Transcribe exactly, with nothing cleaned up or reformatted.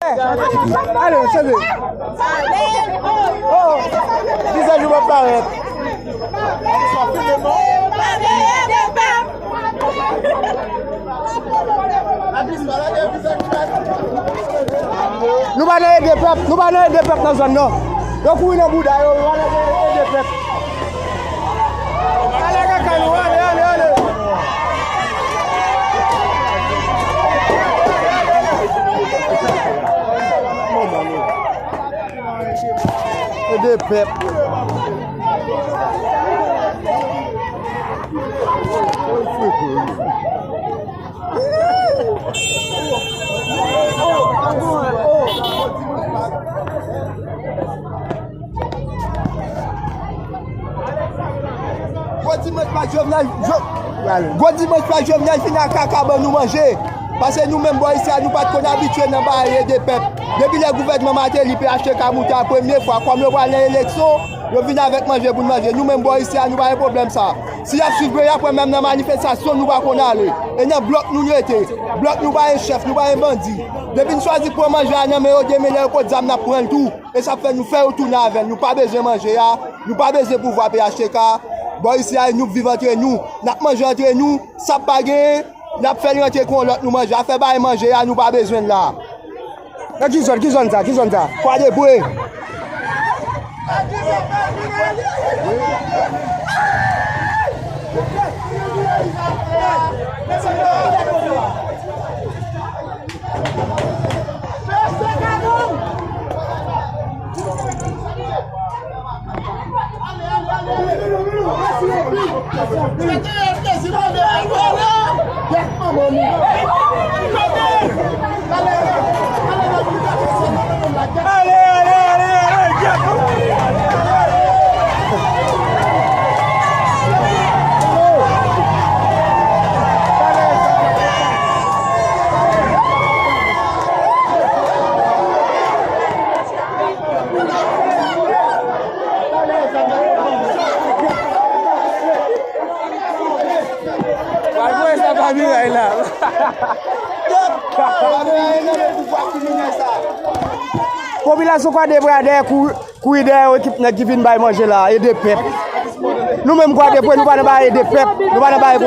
Ale, chanje. Oh, vizaj ou pa parèt. Nou pa nan ede pèp, nou pa nan ede pèp nan zòn nan. Yo kouri nan bouda yo, yo pa nan ede pèp. Ale, kaka nou, ale, ale, ale. Ede pèp. Gwo dimanch pa Jovenel, Jo-, gwo dimanch pa Jovenel fin ak kaka ban nou manje. Paske nou menm bò isi a, nou pa t konn abitye nan bay ede pèp. Depi lè gouvènman Martelly, P H T K moute a premye fwa, kòm yo pral nan eleksyon, yo vin avèk manje pou n manje. Nou menm bò isi a, nou pa gen pwoblèm sa. Si y ap swiv peyi a, apre menm nan manifestasyon, nou pa konn ale. E nan blòk nou rete. Blòk nou pa gen chèf, nou pa gen bandi. Depi n chwazi pran manje a nan men yo, demen lè yo pot zam, n ap pran l tou. E sa fè nou fè yo tounen avè n. Nou pa bezwen manje a, nou pa bezwen pouvwa P H T K. Bò isi a, nou viv antre nou. N ap manje antre nou. Sa pa genyen, n ap fè l rantre kon lòt nou manje. Afè bay manje a, nou pa bezwen l la. Nan ki zòn, ki zòn sa, ki zòn sa? Kwa de bwe. Pral voye sa pa miray la. Popilasyon Kwadèpre a dèyè kou-, kouri dèyè ekip nèg ki vin bay manje la, ede pèp. Nou menm Kwadèpre, nou pa nan bay ede pèp, nou pa nan bay